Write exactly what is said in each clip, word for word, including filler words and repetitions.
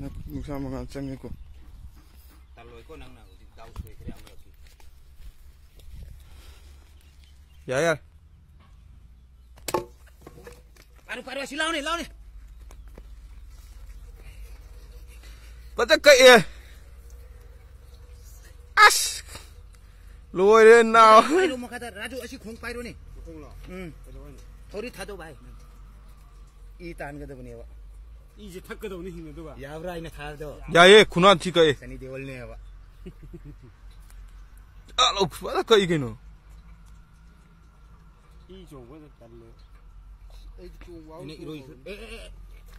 ꯅꯨꯡꯁꯥ ꯃꯉꯥꯜ ꯆꯪꯉꯦꯀꯣ꯫ ꯇꯜꯂꯣꯏꯀꯣ, ꯅꯪꯅ ꯍꯧꯖꯤꯛ ꯗꯥꯎ ꯁꯣꯏꯈ꯭ꯔꯦ ꯑꯃꯨꯔꯛꯇꯤ꯫ ꯌꯥꯔꯦ, ꯌꯥꯔꯦ꯫ ꯄꯥꯏꯔꯣ, ꯄꯥꯏꯔꯣ, ꯑꯁꯤ ꯂꯥꯎꯅꯦ, ꯂꯥꯎꯅꯦ꯫ ꯐꯖ ꯀꯛꯑꯦ꯫ ꯑꯁ! ꯂꯣꯏꯔꯦ, ꯅꯥꯎ꯫ ꯄꯥꯏꯔꯣ, ꯃꯈꯥꯗ꯫ ꯔꯥꯖꯨ, ꯑꯁꯤ ꯈꯣꯡ ꯄꯥꯏꯔꯣꯅꯦ꯫ ꯈꯣꯡꯂꯣ? ꯎꯝ꯫ ꯀꯩꯗꯧꯕꯩꯅꯣ? ꯊꯧꯔꯤ ꯊꯥꯗꯧ, ꯚꯥꯏ꯫ ꯏ ꯇꯥꯟꯒꯗꯕꯅꯦꯕ꯫ ꯏꯁꯦ ꯊꯛꯀꯗꯧꯅꯤ ꯍꯤꯡꯅꯗꯨꯕ꯫ ꯌꯥꯕ꯭ꯔꯥ ꯑꯩꯅ ꯊꯥꯕꯗꯣ? ꯌꯥꯏꯌꯦ, ꯈꯨꯅꯥꯟ ꯊꯤ ꯀꯛꯑꯦ꯫ ꯁꯅꯤ ꯗꯦꯑꯣꯜꯅꯦꯕ꯫ ꯑꯥ, ꯂꯧ, ꯐꯖꯅ ꯀꯛꯏ ꯀꯩꯅꯣ꯫ ꯏ ꯆꯣꯡꯕꯗ ꯇꯜꯂꯦ꯫ ꯑꯩꯗꯤ ꯆꯣꯡꯕ ꯑꯩꯅ ꯏꯔꯣꯏ-, ꯆꯣꯡꯕ꯫ ꯑꯦ, ꯑꯦ, ꯑꯦ꯫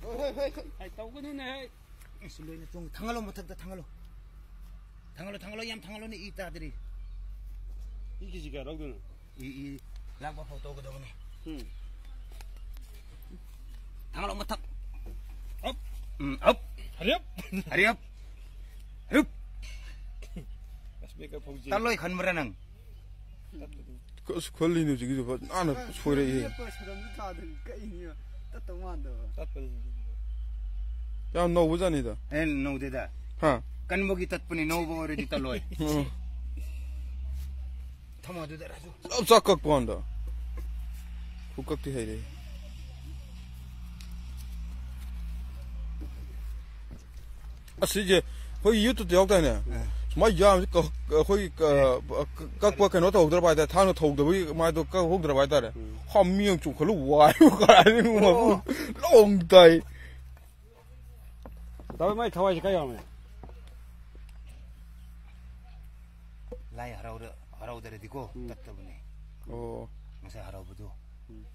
ꯍꯣꯏ, ꯍꯣꯏ, ꯍꯣꯏ, ꯍꯣꯏ꯫ ꯑꯩ ꯇꯧꯒꯅꯨꯅꯦ, ꯑꯩ꯫ ꯑꯁ, ꯂꯣꯏꯅ ꯆꯣꯡ-, ꯊꯥꯡꯒꯠꯂꯣ, ꯃꯊꯛꯇ ꯊꯥꯡꯒꯠꯂꯣ꯫ ꯊꯥꯡꯒꯠꯂꯣ, ꯊꯥꯡꯒꯠꯂꯣ, ꯌꯥꯝ ꯊꯥꯡꯒꯠꯂꯣꯅꯦ, ꯏ ꯇꯥꯗ꯭ꯔꯤ꯫ ꯏ ꯀꯦꯖꯤ ꯀꯌꯥ ꯂꯧꯗꯣꯏꯅꯣ? ꯏ, ꯏ ꯂꯥꯛꯄ ꯐꯥꯎ ꯇꯧꯒꯗꯕꯅꯤ꯫ ꯎꯝ꯫ ꯊꯥꯡꯒꯠꯂꯣ, ꯃꯊꯛ꯫ ꯑꯞ꯫ ꯎꯝ, up. Harry up. Harry up. Harry up. ꯑꯁ, ꯃꯦꯀꯞ ꯐꯥꯎ ꯆꯦ-, ꯇꯠꯂꯣꯏ ꯈꯟꯕ꯭ꯔꯥ ꯅꯪ? ꯇꯠꯄꯗꯨ꯫ ꯑꯁ, ꯈꯜꯂꯤꯅꯦ ꯍꯧꯖꯤꯛꯀꯤꯗꯣ ꯐꯖꯅ ꯁꯣꯏꯔꯛꯏꯍꯦ꯫ ꯂꯦꯞꯄ ꯁꯔꯝꯁꯨ ꯊꯥꯗꯅ ꯀꯛꯏꯅꯦ꯫ ꯇꯠꯇꯧ ꯃꯥꯟꯗꯕ꯫ ꯇꯠꯄꯅꯤ꯫ ꯌꯥꯝ ꯅꯧꯕꯖꯥꯠꯅꯤꯗ꯫ ꯑꯦ, ꯅꯧꯗꯦꯗ꯫ ꯍꯥ? ꯀꯟꯕꯒꯤ ꯇꯠꯄꯅꯤ, ꯅꯧꯕ ꯑꯣꯏꯔꯗꯤ ꯇꯠꯂꯣꯏ꯫ ꯎꯝ꯫ ꯊꯝꯃꯣ ꯑꯗꯨꯗ, ꯔꯥꯖꯨ꯫ ꯆꯞ ꯆꯥ ꯀꯛꯄ ꯋꯥꯅꯤꯗ꯫ ꯈꯨꯀꯛꯇꯤ ꯍꯩꯔꯦ꯫ ꯑꯁꯤꯁꯦ ꯑꯩꯈꯣꯏ YouTube-ꯇ ꯌꯥꯎꯗꯥꯏꯅꯦ? ꯑꯥ꯫ ꯁꯨꯃꯥꯏꯅ ꯌꯥꯝꯁꯤ ꯀ-, ꯑꯩꯈꯣꯏꯒꯤ ꯀ-, ꯀ-, ꯀꯛꯄ ꯀꯩꯅꯣ ꯇꯧꯍꯧꯗ꯭ꯔꯕ ꯍꯥꯏꯇꯥꯔꯦ, ꯊꯥꯡꯅ ꯊꯧꯗꯕꯒꯤ ꯃꯥꯏꯗꯣ ꯀꯛꯍꯧꯗ꯭ꯔꯕ ꯍꯥꯏꯇꯥꯔꯦ꯫ ꯎꯝ꯫ ꯍꯥ, ꯃꯤ ꯑꯃ ꯆꯣꯡꯈꯠꯂ ꯋꯥꯏꯕ ꯀꯔꯥꯏꯗꯩꯅꯣ, ꯑꯣ꯫ ꯃꯄꯨ ꯂꯣꯡ ꯇꯥꯏ꯫ ꯇꯧꯋꯦ, ꯃꯥꯏ ꯊꯋꯥꯏꯁꯦ ꯀꯥꯏ ꯌꯥꯎꯔꯝꯃꯦ? ꯂꯥꯏ ꯍꯔꯥꯎꯔ-, ꯍꯔꯥꯎꯗ꯭ꯔꯗꯤꯀꯣ, ꯎꯝ꯫ ꯇꯠꯇꯕꯅꯦ꯫ ꯑꯣ꯫ ꯉꯁꯥꯏ ꯍꯔꯥꯎꯕꯗꯣ꯫ ꯎꯝ꯫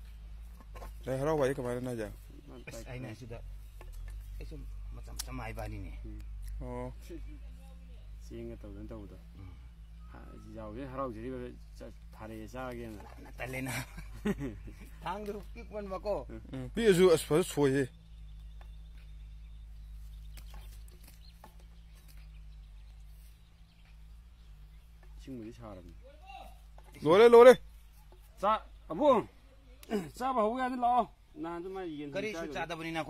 ꯂꯥꯏ ꯍꯔꯥꯎꯕ ꯍꯥꯏꯗꯤ ꯀꯃꯥꯏꯅ ꯍꯥꯏꯁꯦ? ꯑꯁ, ꯑꯩꯅ ꯁꯤꯗ ꯑꯩ ꯁꯨꯝ ꯃꯆꯝ ꯃꯆꯝ ꯍꯥꯏꯕꯅꯤꯅꯦ꯫ ꯎꯝ꯫ ꯑꯣ꯫ ꯆꯦꯡꯒ ꯇꯧꯗꯅ ꯇꯧꯕꯗꯣ꯫ ꯎꯝ꯫ ꯍ-, ꯌꯥꯎꯕꯗꯩ ꯍꯔꯥꯎꯖꯔꯤꯕ ꯆ-, ꯊꯥꯔꯛꯑꯦ ꯆꯥꯒꯦꯅ꯫ ꯇꯜꯂꯦꯅ꯫ ꯊꯥꯡꯗꯨ ꯄꯤꯛꯃꯟꯕꯀꯣ꯫ ꯎꯝ, ꯄꯤꯛꯑꯁꯨ ꯑꯁ ꯐꯖ ꯁꯣꯏꯍꯦ꯫ ꯏꯁꯤꯡꯕꯨꯗꯤ ꯁꯥꯔꯕꯅꯤ꯫ ꯂꯣꯏꯔꯦ, ꯂꯣꯏꯔꯦ꯫ ꯆꯥ-, ꯑꯕꯨꯡ, ꯆꯥꯕ ꯍꯧꯕ ꯌꯥꯅꯤ, ꯂꯥꯛꯑꯣ꯫ ꯅꯍꯥꯟꯁꯨ ꯃꯥ ꯌꯦꯟ ꯀꯔꯤꯁꯨ ꯆꯥꯗꯕꯅꯤꯅ꯫